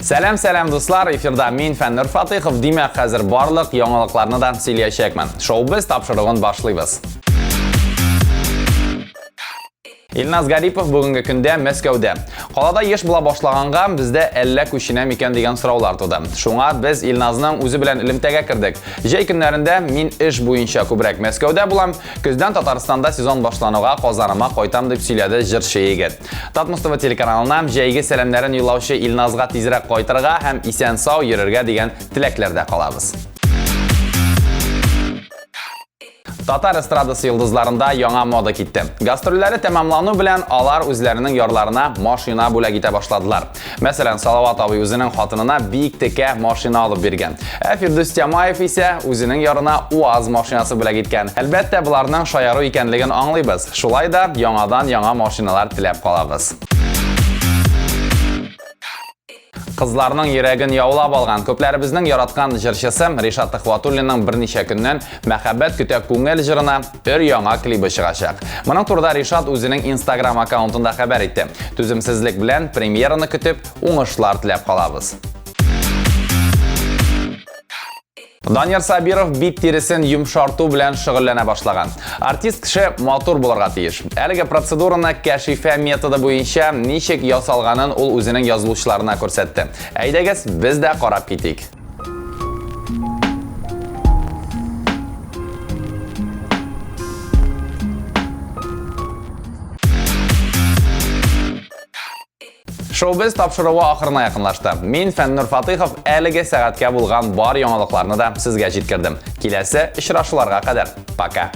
Сәлам, сәлам, дуслар! Эфирда мин Фәннур Фатыйхов. Димәк, хәзер барлык яңалыкларны да сөйләячәкмен. Шоу-без тапшыруын башлыйбыз. Илназ Гарипов бүгенге көндә Мәскәүдә. Калада еш була башлаганга бездә әллә күченә микән дигән сораулар туды. Шуңа без Илназның үзе белән элемтәгә кердек. Җәй көннәрендә мин эш буенча күбрәк Мәскәүдә булам, көздән Татарстанда сезон башлануга Казаныма кайтам дип сөйләде җырчы егет. Татмус ТВ телеканалына җәйге сәламнәрен юллаучы Илназга тизрәк кайтырга һәм исән-сау йөрергә дигән теләкләрдә калабыз. Татар эстрадасы йолдызларында яңа мода китте. Гастрольләре тәмамлану белән алар үзләренең ярларына машина бүләк итә башладылар. Мәсәлән, Салават абый үзенең хатынына бик текә машина алып биргән. Ә Фирдүс Тямаев исә үзенең ярына УАЗ машинасы бүләк иткән. Әлбәттә, боларның шаяру икәнлеген аңлыйбыз. Шулай да яңадан-яңа машиналар теләп калабыз. Кызларның йөрәген яулап алган, күпләребезнең яраткан җырчысы Ришат Төхвәтуллинның берничә көннән Мәхәббәт көтә күңел җырына өр-яңа клибы чыгачак. Моның турыда Ришат үзенең Instagram аккаунтында хәбәр итте. Түземсезлек белән премьераны көтеп, уңышлар теләп калабыз. Данияр Сабиров бит тиресен йомшарту белән шөгыльләнә башлаган. Артист кеше матур булырга тиеш. Әлеге процедураны кәшифә методы буенча ничек ясалганын ул үзенең язылучыларына күрсәтте. Әйдәгез, без дә карап китик. Шоу-без тапшыруы ахырына якынлашты. Мин Фәннур Фатыйхов әлеге сәгатькә булган бар яңалыкларны да сезгә җиткердем. Киләсе очрашуларга кадәр. Пока.